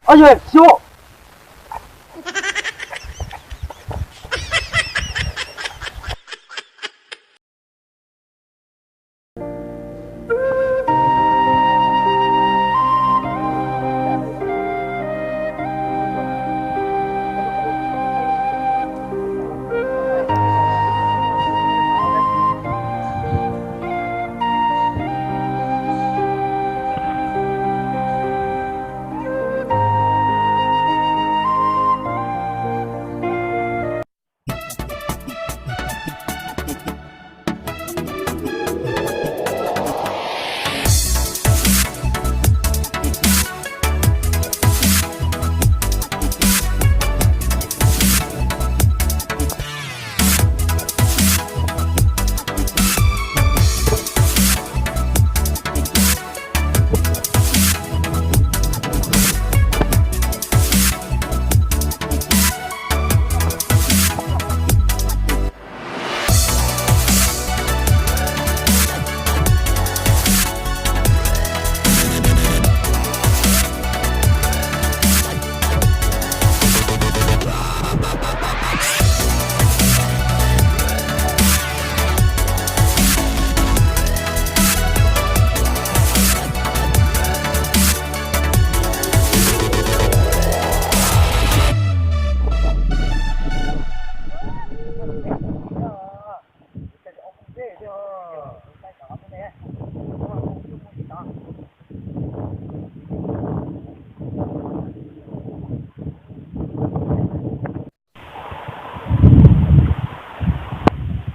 Ov, yog xyov.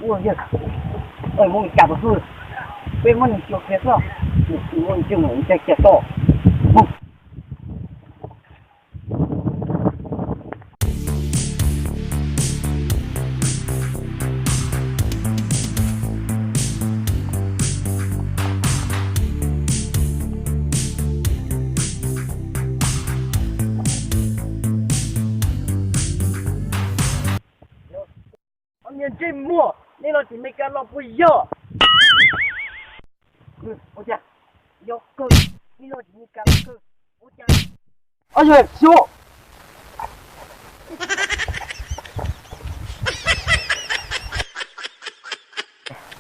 Ua yog, muab nws coj mus xwb, peb muab nws cuag kiag xwb, muab nws coj mus ua ntej kiag tso. Ob niag ntsej muag, nej los tim Meskas los puas yog? Ua cas, yog kawg, nej los tim Meskas los kawg, ua cas? Ob yog xyov.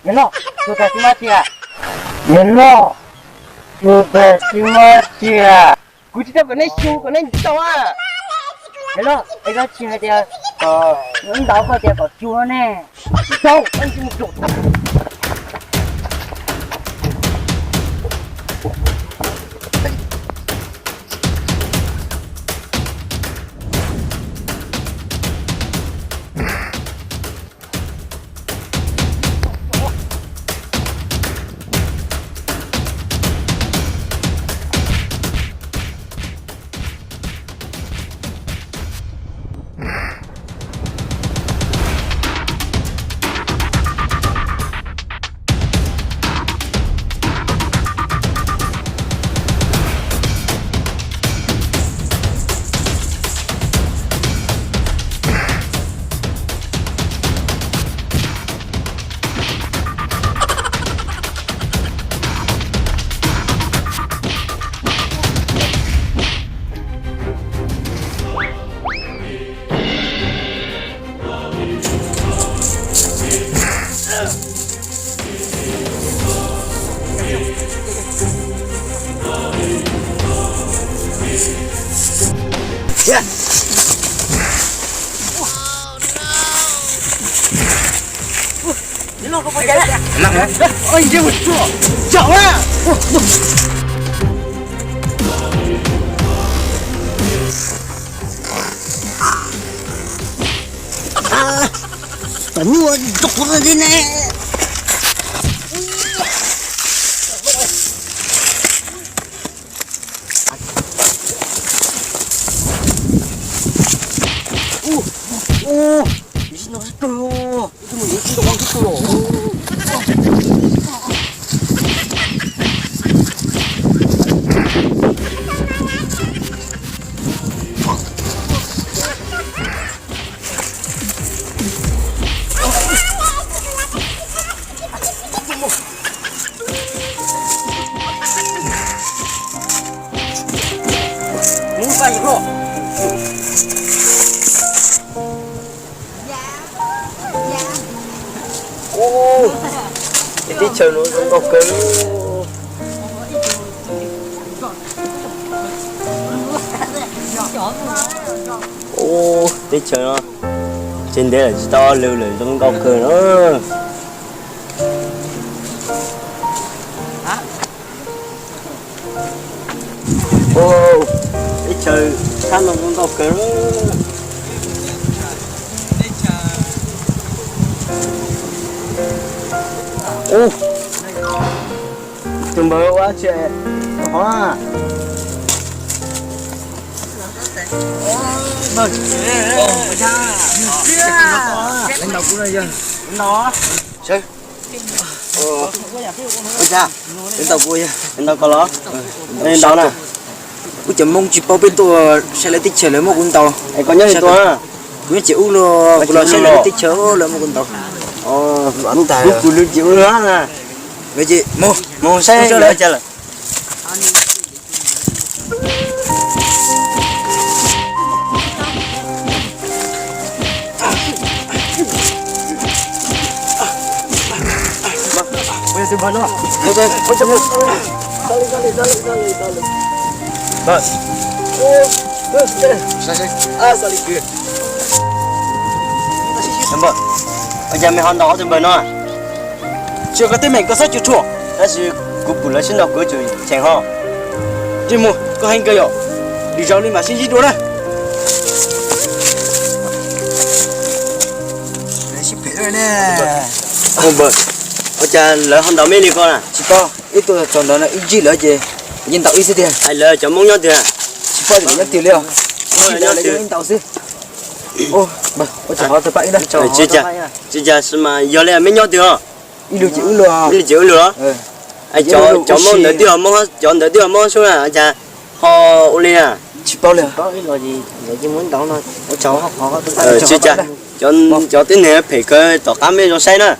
Niam loj, tus tais tsis muaj tiag. Niam loj, tus tais tsis muaj tiag. Kuv tsis tau kom neb xyu, kom neb ntaus a. Niam loj, es koj tsis hais tias kom ntaus, koj tias kom xyu ne. Ntaus, koj tsis mus. Tam nyuaj rau kuv li ne. Ub, teb chaws no zoo nkauj kawg. Ub, teb chaws no tsis ntev lawm tsis tau lawm, zoo nkauj kawg na. Ub, teb chaws sab no zoo nkauj kawg. Ub, tus npawg ua tsi hov. Ntau kuv los ntau na. Kuv cov Hmoob tsis paub peb tuaj saib lawv teb chaws lawv muab kuv ntaus. Es koj nyob li tua? Kuv nyob ces ub los kuv los saib lawv teb chaws lawv muab kuv ntaus. Kuv kuv lub ces ub na. Lawv ces mus mus saib lawv cas lawm. Ua cas mej ho ntaus ob tug npawg no? Tsis yog koj teeb meem koj txhob cuam tshuam, tab sis kuv pum lawv sib ntaus kuv tsum cheem ho. Ntsej muag koj heev kawg yom, lwm zaus li mam sib ntsib dua na. Ua cas lawv ho ntaus mej li ko na? Tsis paub, ib tug txog ntawd no ib ntsib lawm ces yeej ntaus ib xwb tiag. Hais lawv cov Hmoob nyob twg? Tsis paub nyob twg li os. Ntaus xwb. Tsis cas, tsis cas, mas yog li mej nyob twg os? Ib lub ces ub lug los? Cov Hmoob ntawd twb yog Hmoob, cov ntawd twb yog Hmoob xwb na, cas ho ua li na? Tsis paub li. Tsis cas, cov tib neeg phem kawg, tom qab mej zoo saib na.